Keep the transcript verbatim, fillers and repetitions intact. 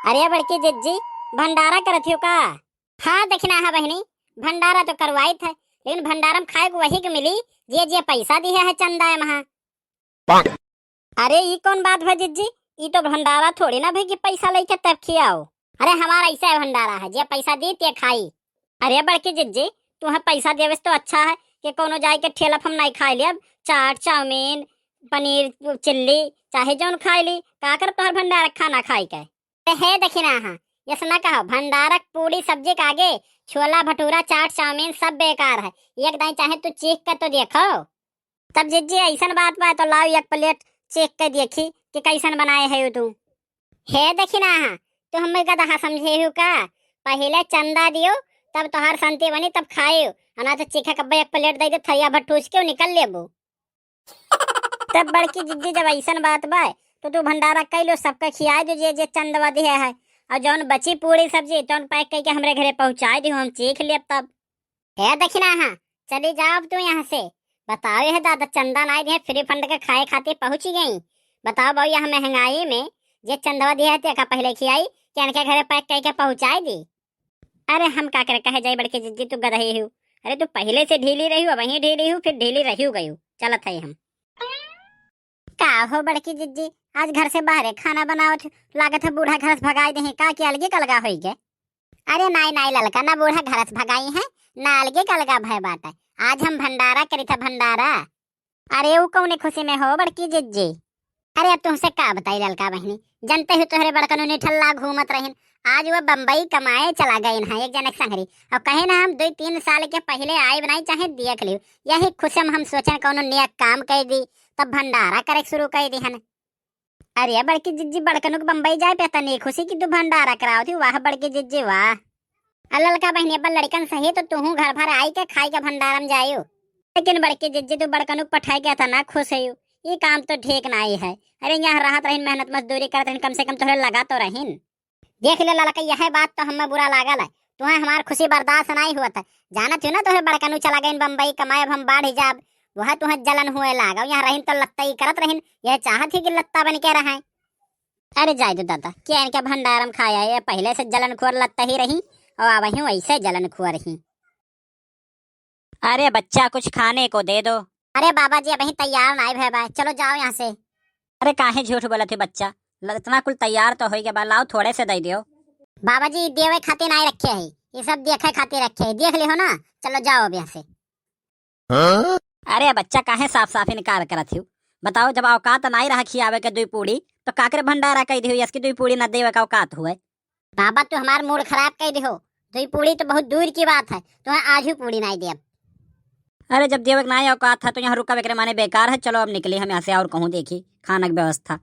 अरे बड़की जिज्जी, भंडारा करत हो का? हाँ दखिनहा बहिनी, भंडारा तो करवाइत है, लेकिन भंडारा में खाए को वही के मिली जे जे पैसा दिहे है चंदा महा। अरे ई कौन बात भा जिज्जी? ई तो भंडारा थोड़ी ना भई कि पैसा लेके तब खियाओ। अरे हमारा ऐसा है भंडारा है, जे पैसा दी ते खाई। अरे बड़की जिज्जी, तुहे पैसा देवे से तो अच्छा है कि कोनो जाए के ठेला पर हम नहीं खाई लेब, चाट, चाउमीन, पनीर, चिल्ली, चाहे जौन खाई ली। का कर तोहर भंडारा खाना खाई के? ते हे दखिनहा, यस ना कहो, भंडारा क पूड़ी सब्जी के आगे छोला भटूरा, चाट, चाउमीन सब बेकार है। एक दाई चाहे तू चीख के तो देखो। तब जिज्जी ऐसन बात बा तो लाओ एक प्लेट चीख के देखी कि कैसन बनाए है तू। हे दखिनहा, तू हमें गदहा समझे हो का? पहिले चंदा दियो, तब तोहार संती बनी, तब खायो। अना तो चीखे कब्बे एक प्लेट दे दे, थरिया भर ठूस के निकल लेबो। तब बड़की जिज्जी जब ऐसन बात बा तो तू भंडारा कैलो, सबके खियाए दो जे जे चंदवा दिहे है, और जौन बची पूड़ी सब्जी तौन पैक करके हमरे घरे पहुँचाए दिहो, हम चीख लेब तब। हे दखिनहा, चली जाओ अब तू यहाँ से। बताओ यह दादा चंदा नाई दिहे, फ्री फंड के खाए खातिर पहुँची गई। बताओ बाबू, यह महंगाई में जे चंदवा दिहे है तेका पहिले खियाई कि इनके घरे पैक करके पहुँचाए दी। अरे हम का करे कहे जाई बड़की जिज्जी, तू गदही हो। अरे तू पहिले से ढीली रही हो, अब वहीं ढीली हो, फिर ढीली रही गई हो। चलत है हम। का हो बड़की जिज्जी, आज घर से बाहरे खाना बनावत हो, लागत है बूढ़ा घर से भगाई देहे का कि अलगे कलगा होई गे? अरे नाई नाई ललका, ना बूढ़ा घर से भगाई है, ना अलगे कलगा भय बाटे। आज हम भंडारा करी था भंडारा। अरे ऊ कौने खुशी में हो बड़की जिज्जी? अरे अब तुमसे का बताई ललका बहिनी, जनते हो तोहरे बड़कनू निठल्ला घूमत रहिन, आज वो बम्बई कमाए चला गइन है एक जने के संगरी। अब कहे ना हम दुई तीन साल के पहिले आइब नाई चाहे देख लियो, यही खुशी में हम सोचन कौनो नेक काम कइ दी, तब भंडारा करे शुरू कइ दिहन। अरे बड़की जिज्जी, बड़कनू के बम्बई जाए पे तनी खुशी कि तू भंडारा करावत ही, वाह बड़की जिज्जी वाह। आ ललका बहिनी, अपन लड़कन सही तो तुहू घर भर आई के खाई के भंडारा में जायू। लेकिन बड़की जिज्जी, तू बड़कनू के पठाई के इतना खुश है, ये काम तो ठीक नाई है। अरे यहाँ रहत रहिन, मेहनत मजदूरी करत रहिन, कम से कम तोहरे लगा तो रहिन। देख ले ललका, यह बात तो हमें बुरा लागल है, तुहे हमार खुशी बर्दाश्त नाई हुआ था। जानत हो ना तोहरे बड़कनू चला गइन बम्बई कमाए, अब हम बाढ़ जाब, वह तुहे जलन हुए लागा। यहाँ रहिन तो लत्ता ही करत रहिन, यह चाहत ही कि लत्ता बन के रहे। अरे जाए दो दादा, क्या इनके भंडारम खाया है, पहले से जलन खोर लत्ता ही रही और अब ही वैसे जलन खोर ही। अरे बच्चा, कुछ खाने को दे दो। अरे बाबा जी, अबहीं तैयार नाई भय बा, चलो जाओ यहाँ से। अरे काहे झूठ बोलत है बच्चा, ल-, इतना कुल तैयार तो होई के बा, लाओ थोड़े से दे दियो। बाबा जी, देवे खातिर नाई रखे है, ये सब देखे खातिर रखे है, देख लिहो ना, चलो जाओ अब यहाँ से। अरे बच्चा, काहे साफ साफ इनकार करत हो? बताओ, जब औकात नाई रहा खियावे के दुई पूड़ी, तो काकरे भंडारा कह दियो, इसकी दुई पूड़ी न देवे का औकात हुए। बाबा, तू हमार मूड खराब कइ दिहो। दुई पूड़ी तो बहुत दूर की बात है, तुम्हें आज ही पूड़ी नाई देब। अरे, जब देवे के नाई औकात है, तो यहाँ रुका बेकरे माने बेकार है। चलो, अब निकली हम यहाँ से, और कहूँ देखी खाना की व्यवस्था।